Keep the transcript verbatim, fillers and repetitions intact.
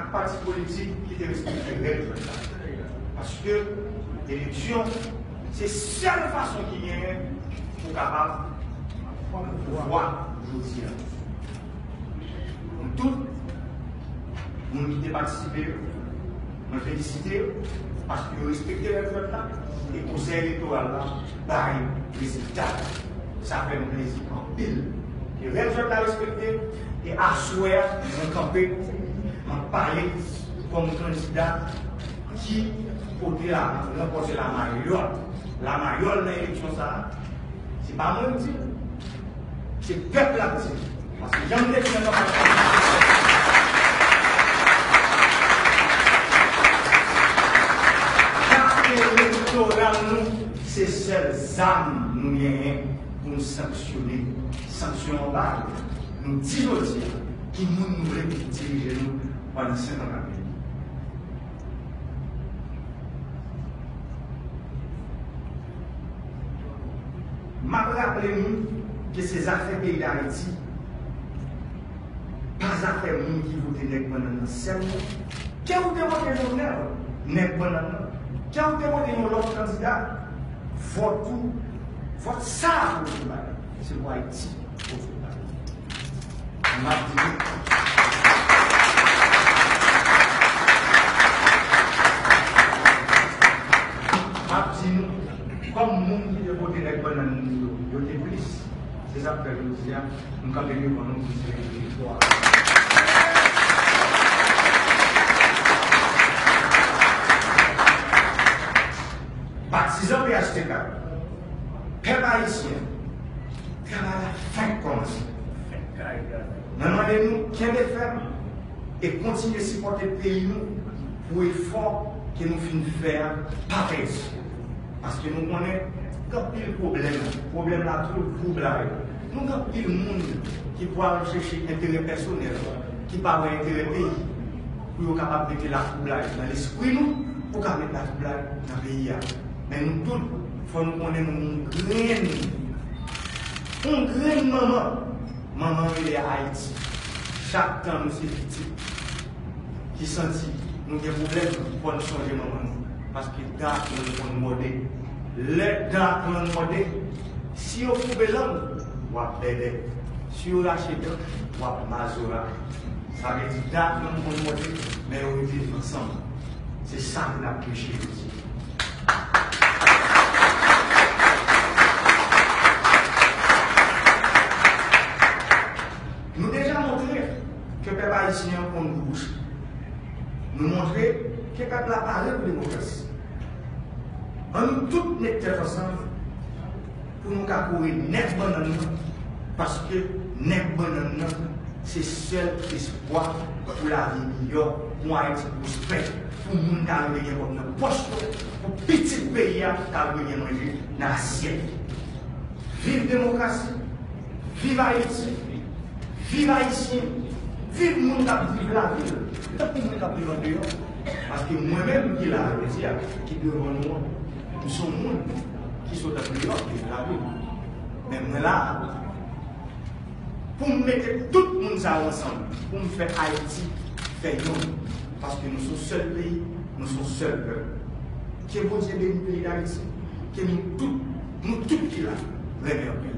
Pati politik ki te respekte règ jwèt la. Paske eleksyon, se sèl fason ki genyen pou kapab pran pouvwa jodi a. Nou tout, moun ki te patisipe yo, mwen felisite yo, paske yo respekte règ jwèt la, e Konsèy Elektoral la bay rezilta. Sa fè nou plezi anpil. E règ jwèt la respekte, e aswè a, mwen kanpe, mwen pale kòm kandida ki pote la, ranpòte lamayòl. Lamayòl nan eleksyon sa a, se pa mwen ki di l, se pèp la ki di l. Paske jan m te di nan kanpay la, kat elektoral nou, se sèl zam nou genyen pou n sanksyone. Sanksyon anba nou di jodi a ki moun nou vle pou dirije nou pandan senk an k ap vini. M ap raple nou ke se zafè peyi Dayiti, pa zafè moun ki vote nèg bannann nan sèlman. Ke ou te vote Jovenel, nèg bannann nan, ke ou te vote yon lòt kandida, vòt ou, vòt sa a pou ou bay, se pou Ayiti pou ou bay. M ap di nou, m ap di nou, kòm moun ki te vote nèg bannann yo, yo te plis, se sa k fè jodi a, m kanpe devan nou pou m selebre viktwa a. Patizan P H T K, pèp ayisyen, travay la fèk kòmanse. Mwen mande nou kenbe fèm e kontinye sipòte peyi nou pou efò ke nou fin fè a pa pèdi. Paske nou konnen gen anpil pwoblèm. Pwoblèm la tou twoublay. Nou gen anpil moun ki pral chèche enterè pèsonèl, ki pa wè enterè peyi, pou yo kapab mete latwoublay nan lespri nou, pou ka met latwoublay nan peyi a. Men nou tout, fò nou konnen nou yon grenn, yon grenn manman. Manman rele Ayiti. Chak tan nou se pitit ki santi nou gen pwoblèm, fò n sonje manman nou. Paske dan ak lang konn mòde. Lè dan ak lang mòde, si yo koupe lang, w ap bèbè. Si yo rache dan, w ap mazora. Sa vle di dan ak lang konn mòde, men yo rete ansanm. Se sa pou n ap preche jodi. Nou deja montre ke pèp ayisyen an konn bouche. Nou montre ke pèp la pare pou demokrasi. Ann nou tout met tèt ansanm pou nou ka kore nèg bannann nan, paske nèg bannann nan se sèl espwa pou lavi miyò, pou Ayiti pwospè, pou moun ta rive gen kòb nan pòch yo, pou pitit peyi a ta rive gen manje nan asyèt. Viv demokrasi, viv Ayiti, viv Ayisyen, viv moun k ap viv lavil, tankou moun k ap viv andeyò. Paske mwen menm ki la a jodi a, ki devan nou an, m se yon moun ki sot andeyò, ki viv lavil. Men mwen la a pou m mete tout moun sa yo ansanm, pou m fè Ayiti fè yonn. Paske nou se yon sèl peyi, nou se yon sèl pèp. Ke Bondye beni peyi Dayiti, ke nou tout, nou tout ki la, renmen anpil.